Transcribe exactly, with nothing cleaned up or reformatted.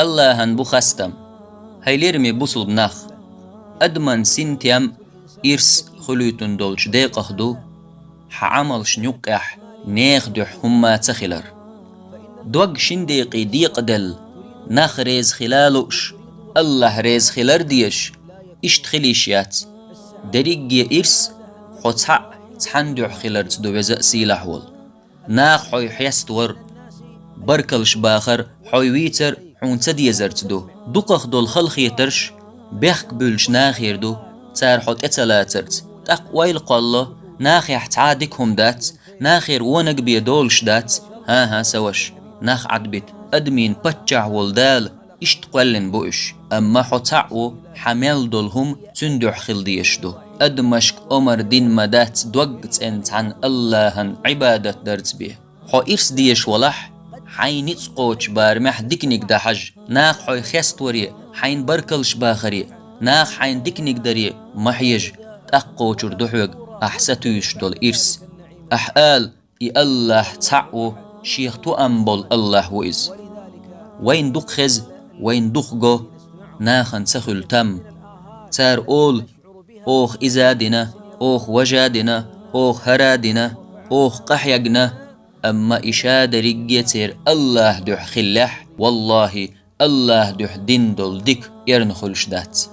Аллахӏан бу хастам. Хьай лераме бусулба нах. Адаман синтем, ирс хуьлуьйтун долчу декъах ду, хьан Ӏамалшна юккъехь нехан дуьхьа хӀумма ца хилар. Дог шин декъе декъаделла, нах реза хила лууш, Аллахь реза хилар дезаш, иштта хила йиш яц. Дерриге ирс хьо цхьаъ цхьанна дуьхьа хиларца ду, веза а сийлахь волу. Наха хьой хеставар, баркаллаш бахар, хьой вийцар хьуна ца дезарца ду. Дукхах долу халахетарш бехк буьллуш нахера ду, цара хьо тӀе ца лацарца. ТӀаккха ойла кхолло, нахехь цхьа а дика хӀума дац, нахера вониг бен долуш дац. ХӀан-хӀа, сан ваша, нах Ӏадбита, адамийн паччахь волу Дала иштта кхоьллина бу уьш. Амма хьо цхьаъ ву, хьан мел долу хӀума цуьнан дуьхьа хила дезаш ду. Адамашка омра дина ма дац дог цӀена цхьана Аллахьан Ӏибадат дарца бен. Хьо ирс дезаш валахь, хьайн ницкъ кхочу барамехь диканиг дан хьажа. Наха хьой хеставаре, хьайна баркаллаш бахаре, наха хьайна диканиг даре ма хьежа, тӀаккха кхочур ду хьоьга ахь сатуьйсуш долу ирс. Ахь ала: «И Аллахь цхьаъ ву, шех тоам болу Аллахь ву иза». Вайна дукха хеза, вайна дукха го нахана ца хуьлу там. Цара олу: «Оха иза а дина, оха важа а дина, оха хӀара а дина, оха къахьегна». Амма и ша дерриге церан Аллахь дуьхьа хиллехь, валлахьи, Аллахь дуьхьа дина долу дика эрна хуьлуш дац.